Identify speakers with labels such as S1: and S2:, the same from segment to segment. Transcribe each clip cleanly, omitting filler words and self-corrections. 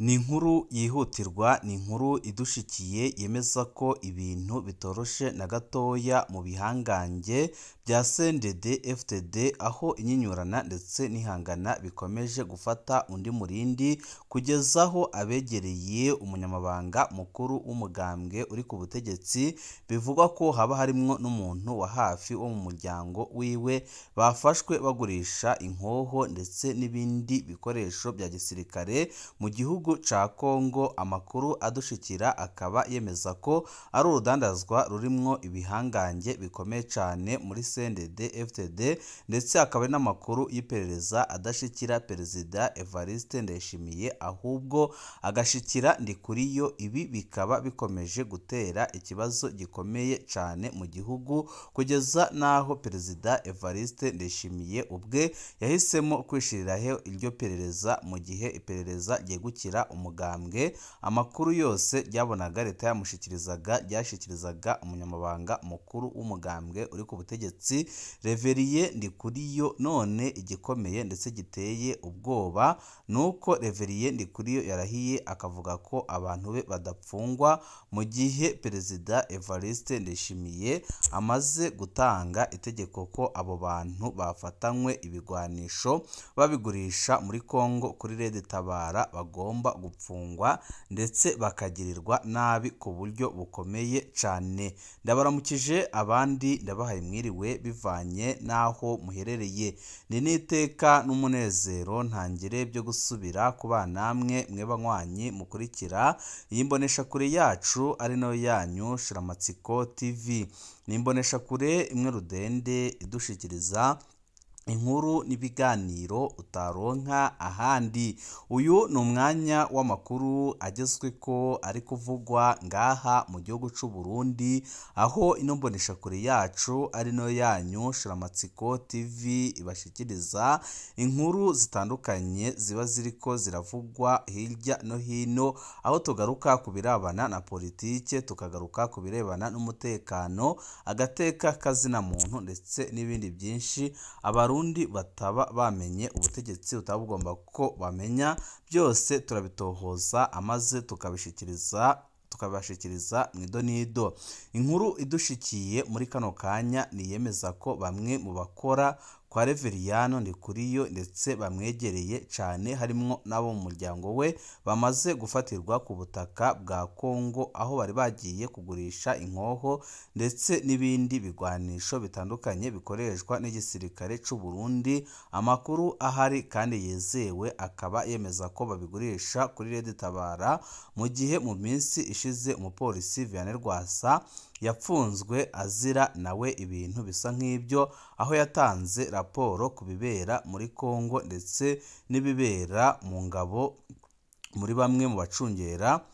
S1: Ni inkuru yihutirwa, ni inkuru idushikiye yemeza ko ibintu bitoroshe na gatoya mu bihangange bya CNDD FDD, aho inyinyurana ndetse n'ihangana bikomeje gufata undi murindi kugeza aho abegereye umunyamabanga mukuru w'umugambwe uri ku butegetsi bivugwa ko haba harimwo n'umuntu wa hafi wo mu muryango wiwe bafashwe bagurisha inkoho ndetse n'ibindi bikoresho bya gisirikare mu gihugu ca Kongo. Amakuru adushikira akaba yemeza ko ari urudandazwa rurimwo ibihangange bikomeye cane muri CNDD FDD, ndetse akaba ari n'amakuru y'iperereza adashikira Perezida Evariste Ndayishimiye ahubwo agashikira Ndikuriyo. Ibi bikaba bikomeje gutera ikibazo gikomeye cane mu gihugu kugeza n'aho Perezida Evariste Ndayishimiye ubwe yahisemo kwishiriraho iryo perereza mu gihe iperereza ryegukira umugambwe. Amakuru yose ryabonaga leta yamushikirizaga ryashikirizaga umunyamabanga mukuru w'umugambwe uri ku butegetsi Reverien Ndikuriyo. None igikomeye ndetse giteye ubwoba nuko Reverien Ndikuriyo yarahiye akavuga ko abantu be badapfungwa mu gihe Perezida Evariste Ndayishimiye amaze gutanga itegeko ko abo bantu bafatanywe ibigwanisho babigurisha muri Kongo kuri Red Tabara bagomba gupfungwa ndetse bakagirirwa nabi ku buryo bukomeye cane. Ndabaramukije abandi ndabahaye mwiriwe bivanye n'aho muherereye. Ni n'iteka n'umunezero ntangire byo gusubira ku banamwe mwe banywanyi mukurikira iyi mboneshakure yacu ari nayo yanyu Shiramatsiko TV. Ni imboneshakure imwe rudende idushikiriza inkuru n'ibiganiro utaronka ahandi. Uyu ni umwanya w'amakuru agezweko ari kuvugwa ngaha mu gihugu c'u Burundi, aho ino mboneshakure yacu ari nayo yanyu Shiramatsiko TV ibashikiriza inkuru zitandukanye ziba ziriko ziravugwa hirya no hino, aho tugaruka ku birabana na politike, tukagaruka ku birebana n'umutekano, agateka kazina muntu ndetse n'ibindi byinshi Abarundi bataba bamenye ubutegetsi butaba bugomba ko bamenya. Byose turabitohoza amaze tukabashikiriza mu idonido. Inkuru idushikiye muri kano kanya niyemeza ko bamwe mu bakora kwa Reverien Ndikuriyo ndetse bamwegereye cane harimwo n'abo mu muryango we bamaze gufatirwa ku butaka bwa Kongo, aho bari bagiye kugurisha inkoho ndetse n'ibindi bigwanisho bitandukanye bikoreshwa n'igisirikare c'u Burundi. Amakuru ahari kandi yizewe akaba yemeza ko babigurisha kuri Red Tabara, mu gihe mu minsi ishize umupolisi Vianney Rwasa yapfunzwe azira nawe ibintu bisa nk'ibyo, aho yatanze raporo ku bibera muri Kongo ndetse n'ibibera mu ngabo muri bamwe mu bacungera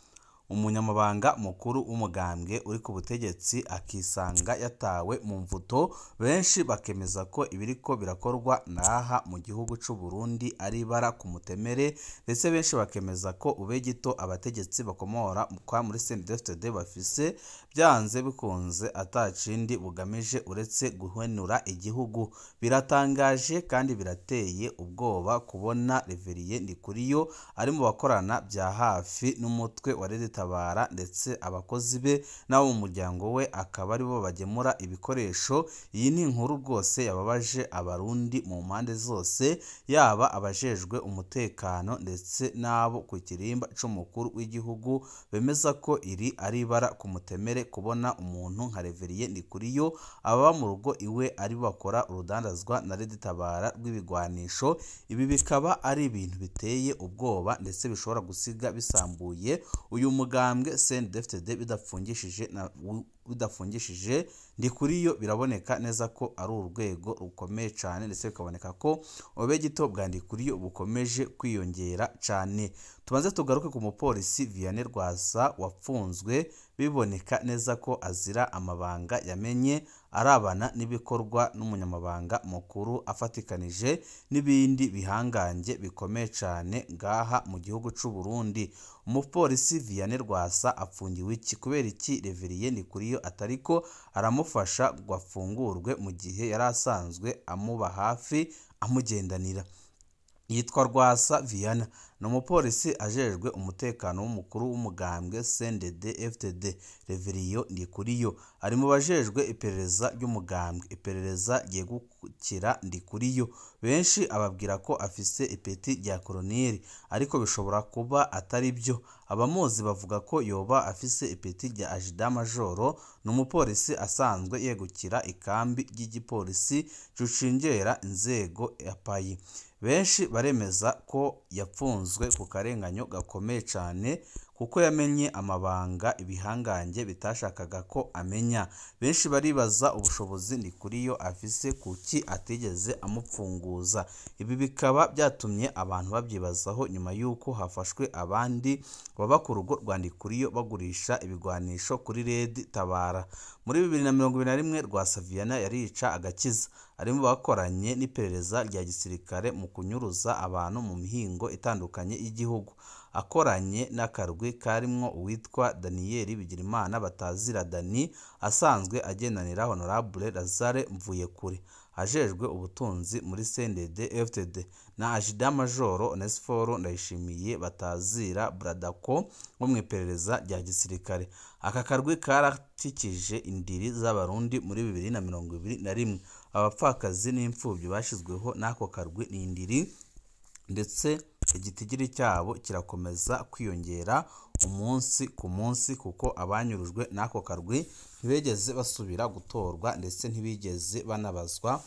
S1: umunyamabanga mukuru w'umugambwe uri ku butegetsi, akisanga yatawe mu mvuto. Benshi bakemeza ko ibiriko birakorwa naha mu gihugu c'u Burundi ari ibara ku mutemere, ndetse benshi bakemeza ko ube gito abategetsi bakomora kwa muri CNDD-FDD bafise byanze bikunze atacindi bugamije uretse guhenura igihugu. Biratangaje kandi birateye ubwoba kubona Reverien Ndikuriyo ari mu bakorana bya hafi n'umutwe wa Red Tabara ndetse abakozi be n'abo mu muryango we akaba aribo bagemura ibikoresho. Iyi ni inkuru rwose yababaje Abarundi mu mpande zose, yaba abajejwe umutekano ndetse n'abo ku kirimba c'umukuru w'igihugu, bemeza ko iri ari ibara ku mutemere kubona umuntu nka Reverien Ndikuriyo ababa mu rugo iwe ari bakora urudandazwa na Red Tabara rw'ibigwanisho. Ibi bikaba ari ibintu biteye ubwoba ndetse bishobora gusiga bisambuye uyu mugambwe CNDD-FDD bidafungishije Ndikuriyo. Biraboneka neza ko ari urwego rukomeye cane ndetse bikaboneka ko ubegito bwa Ndikuriyo bukomeje kwiyongera cane. Tubanze tugaruke ku mupolisi Vianney Rwasa wapfunzwe biboneka neza ko azira amabanga yamenye arabana n'ibikorwa n'umunyamabanga mukuru afatikanije n'ibindi bihangange bikomeye cane ngaha mu gihugu c'u Burundi. Umupolisi Vianney Rwasa apfungiwe iki? Kubera iki Reverien Ndikuriyo atariko aramufasha ngo afungurwe mu gihe yari asanzwe amuba hafi amugendanira? Yitwa Rwasa Vianney, ni umupolisi ajejwe umutekano w'umukuru w'umugambwe CNDD-FDD Reverien Ndikuriyo. Ari mu bajejwe iperereza ry'umugambwe, iperereza ryegukira Ndikuriyo. Benshi ababwira ko afise ipeti rya koloneli, ariko bishobora kuba atari byo. Abamuzi bavuga ko yoba afise ipeti rya ajida majoro. Ni umupolisi asanzwe yegukira ikambi ry'igipolisi gicungera inzego ya Payi. Benshi baremeza ko yapfunzwe ku karenganyo gakomeye cane, kuko yamenye amabanga ibihangange bitashakaga ko amenya. Benshi baribaza ubushobozi Ndikuriyo afise, kuki atigeze amupfunguza. Ibi bikaba byatumye abantu babyibazaho nyuma y'uko hafashwe abandi baba ku rugo rwa Ndikuriyo bagurisha ibigwanisho kuri Red Tabara. Muri 2021 Rwasa Vianney yarica agakiza, ari mu bakoranye n'iperereza rya gisirikare mu kunyuruza abantu mu mihingo itandukanye y'igihugu, akoranye n'akarwi karimwo uwitwa Daniel Bigirimana batazira Dani, asanzwe agendanira Honorable Lazare Mvuyekure ajejwe ubutunzi muri CNDD-FDD, na Ajida Majoro Onesphore Ndayishimiye batazira Bradako wo mu iperereza rya gisirikare. Aka karwi karatikije indiri z'Abarundi muri 2021. Abapfakazi n'imfubyi bashizweho n'ako karwi ni indiri, ndetse igitigiri cyabo kirakomeza kwiyongera umunsi ku munsi, kuko abanyurujwe n'ako karwi ntibigeze basubira gutorwa, ndetse ntibigeze banabazwa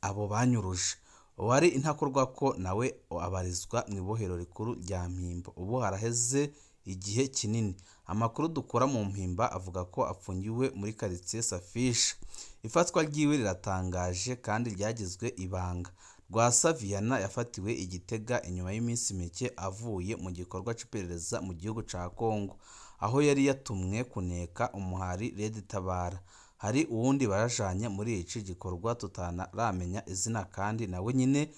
S1: abo banyuruje. Uwari intakorwako nawe abarizwa mu ibohero rikuru rya Mpimba. Ubu haraheze igihe kinini. Amakuru dukura mu Mpimba avuga ko apfungiwe muri quartier Safisha. Ifatwa ryiwe riratangaje kandi ryagizwe ibanga. Rwasa Vianney yafatiwe i Gitega inyuma y'iminsi mike avuye mu gikorwa c'iperereza mu gihugu ca Congo, aho yari yatumwe kuneka umuhari Red Tabara. Hari uwundi barajanye muri ici gikorwa tutaramenya izina, kandi nawe nyine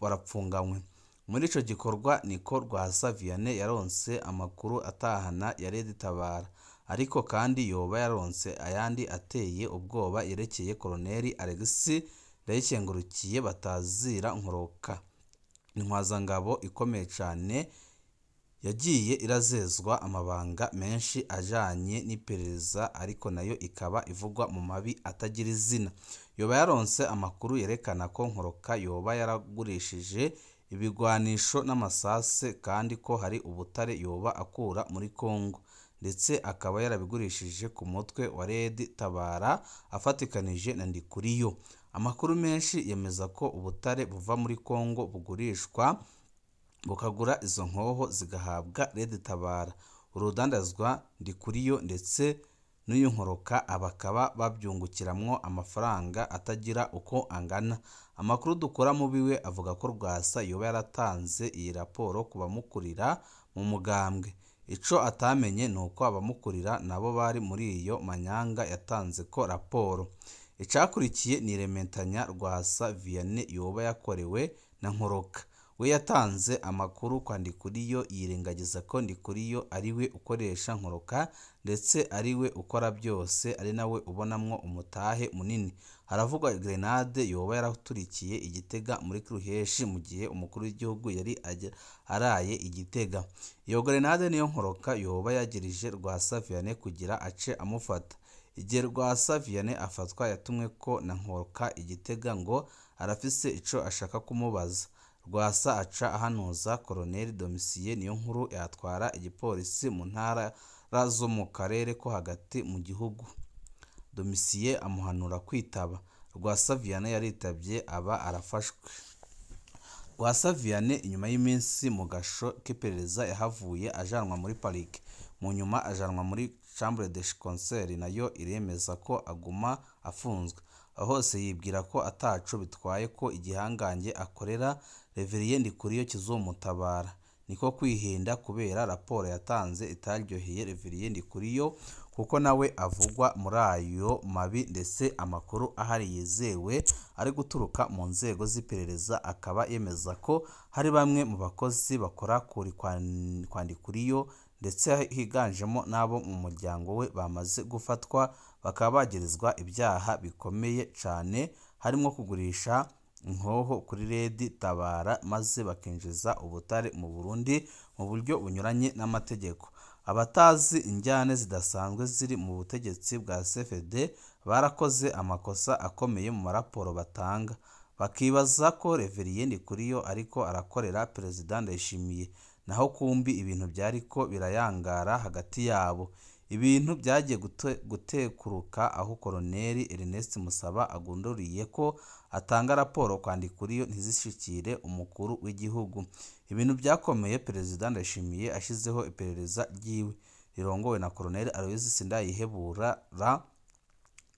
S1: barapfunganywe. Muri ico gikorwa niko Rwasa Vianney yaronse amakuru atahana ya Red Tabara, ariko kandi yoba yaronse ayandi ateye ubwoba yerekeye Colonel Alexis Ndayikengurukiye batazira Nkoroka, intwazangabo ikomeye cane yagiye irazezwa amabanga menshi ajanye n'iperereza, ariko nayo ikaba ivugwa mu mabi atagira izina. Yoba yaronse amakuru yerekana ko Nkoroka yoba yaragurishije ibigwanisho n'amasase, kandi ko hari ubutare yoba akura muri Congo, ndetse akaba yarabigurishije ku mutwe wa Red Tabara afatikanije na Ndikuriyo. Amakuru menshi yemeza ko ubutare buva muri Congo bugurishwa bukagura izo nkoho zigahabwa Red Tabara. Urudandazwa Ndikuriyo ndetse n'uyu Nkoroka abakaba babyungukiramwo amafaranga atagira uko angana. Amakuru dukura mu biwe avuga ko Rwasa yoba yaratanze iyi raporo ku bamukurira mu mugambwe. Ico atamenye ni uko abamukurira nabo bari muri iyo manyanga yatanze ko raporo. Icakurikiye ni irementanya Rwasa Vianney yoba yakorewe na Nkoroka. We yatanze amakuru kwa Ndikuriyo, yirengagiza ko Ndikuriyo ari we ukoresha Nkoroka, ndetse ari we ukora byose, ari nawe ubonamwo umutahe munini. Haravugwa grenade yoba yaraturikiye i Gitega muri Ruheshi mu gihe umukuru w'igihugu yari araye i Gitega. Iyo grenade niyo Nkoroka yoba yagirije Rwasa Vianney kugira ace amufata. Igihe Rwasa Vianney afatwa yatumwe ko na Nkoroka i Gitega ngo arafise ico ashaka kumubaza. Rwasa aca ahanuza Colonel Domitien Niyonkuru yatwara igipolisi mu ntara zo mu karere ko hagati mu gihugu. Domitien amuhanura kwitaba. Rwasa Vianney yaritavye aba arafashwe. Rwasa Vianney inyuma y'iminsi mu gasho k'iperereza yahavuye ajanwa muri parike, mu nyuma ajanwa muri chambre de conseil, nayo iremeza ko aguma afunzwe. Aho hose yibwira ko ataco bitwaye ko igihangange akorera Reverien Ndikuriyo kizomutabara. Niko kwihenda kubera raporo yatanze itaryoheye Reverien Ndikuriyo, kuko nawe avugwa muri ayo mabi, ndetse amakuru ahari yizewe ari guturuka mu nzego z'iperereza akaba yemeza ko hari bamwe mu bakozi bakora kuri kwa Ndikuriyo, ndetse higanjemo n'abo mu muryango we bamaze gufatwa bakaba bagirizwa ibyaha bikomeye cane, harimo kugurisha inkoho kuri Red Tabara maze bakinjiza ubutare mu Burundi mu buryo bunyuranye n'amategeko. Abatazi injyane zidasanzwe ziri mu butegetsi bwa CFD barakoze amakosa akomeye mu maraporo batanga, bakibaza ko Reverien Ndikuriyo ariko arakorera Perezida Ndayishimiye, naho kumbi ibintu byariko birayangara hagati yabo. Ibintu byagiye gutekuruka aho Koloneli Ernest Musaba agunduriye ko atanga raporo kwa Ndikuriyo ntizishikire umukuru w'igihugu. Ibintu byakomeye Perezida Ndayishimiye ashizeho iperereza ryiwe rirongowe na Koloneli Aloys Sindayihebura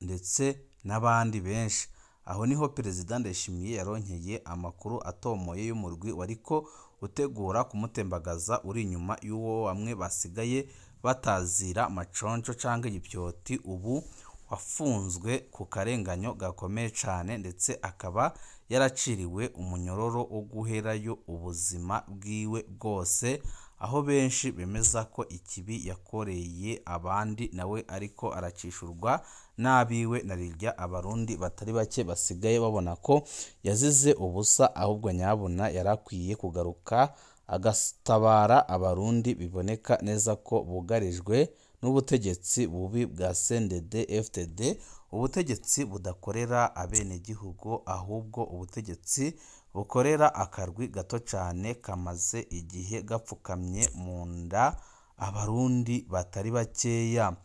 S1: ndetse n'abandi benshi. Aho niho Perezida Ndayishimiye yaronkeye amakuru atomoye y'umurwi wariko utegura kumutembagaza uri inyuma y'uwo bamwe basigaye batazira maconco canke igipyoti, ubu wafunzwe ku karenganyo gakomeye cane ndetse akaba yaraciriwe umunyororo wo guherayo ubuzima bwiwe bwose, aho benshi bemeza ko ikibi yakoreye abandi nawe ariko aracishurwa n'abiwe na rirya abarundi batari bake basigaye babona ko yazize ubusa, ahubwo nyabuna yarakwiye kugaruka agatabara abarundi biboneka neza ko bugarijwe n'ubutegetsi bubi bwa CNDD FDD, ubutegetsi budakorera abenegihugu ahubwo ubutegetsi bukorera akarwi gato cane kamaze igihe gapfukamye mu nda abarundi batari bakeya.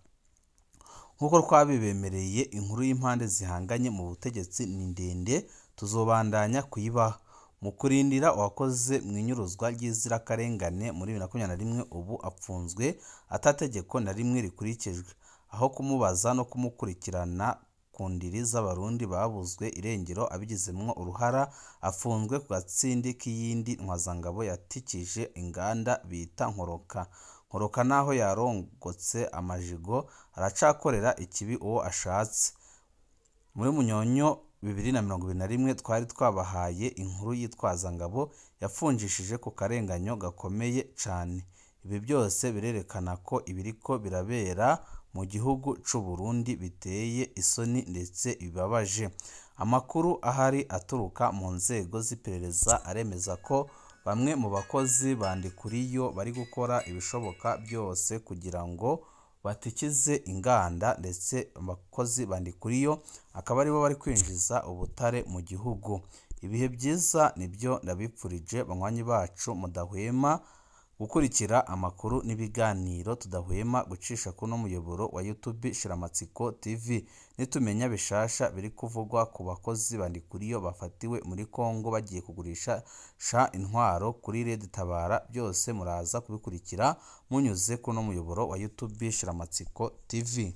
S1: Nk'uko twabibemereye, inkuru y'impande zihanganye mu butegetsi ni ndende, tuzobandanya kuyibaha. Mu kurindira uwakoze mu inyuruzwa ry'inzirakarengane muri 2021 ubu apfunzwe atategeko na rimwe rikurikijwe, aho kumubaza no kumukurikirana ku ndiri z'abarundi babuzwe irengero abigizemwo uruhara, afunzwe ku gatsindi k'iyindi ntwazangabo yatikije inganda bita Nkoroka. Nkoroka naho yarongotse amajigo aracakorera ikibi uwo ashatse. Muri Munyonyo 2021 twari twabahaye inkuru y'itwazangabo yafunjishije ku karenganyo gakomeye cane. Ibi byose birerekana ko ibiriko birabera mu gihugu c'u Burundi biteye isoni ndetse bibabaje. Amakuru ahari aturuka mu nzego z'iperereza aremeza ko bamwe mu bakozi ba Ndikuriyo bari gukora ibishoboka byose kugira ngo batikize inganda, ndetse abakozi ba Ndikuriyo akaba aribo bari kwinjiza ubutare mu gihugu. Ibihe byiza nibyo ndabipfurije banywanyi bacu mudahwema gukurikira amakuru n'ibiganiro tudahwema gucisha kuno muyoboro wa YouTube Shiramatsiko TV. Nitumenya bishasha biri kuvugwa ku bakozi ba Ndikuriyo bafatiwe muri Kongo bagiye kugurisha sha intwaro kuri Red Tabara, byose muraza kubikurikira munyuze kuno muyoboro wa YouTube Shiramatsiko TV.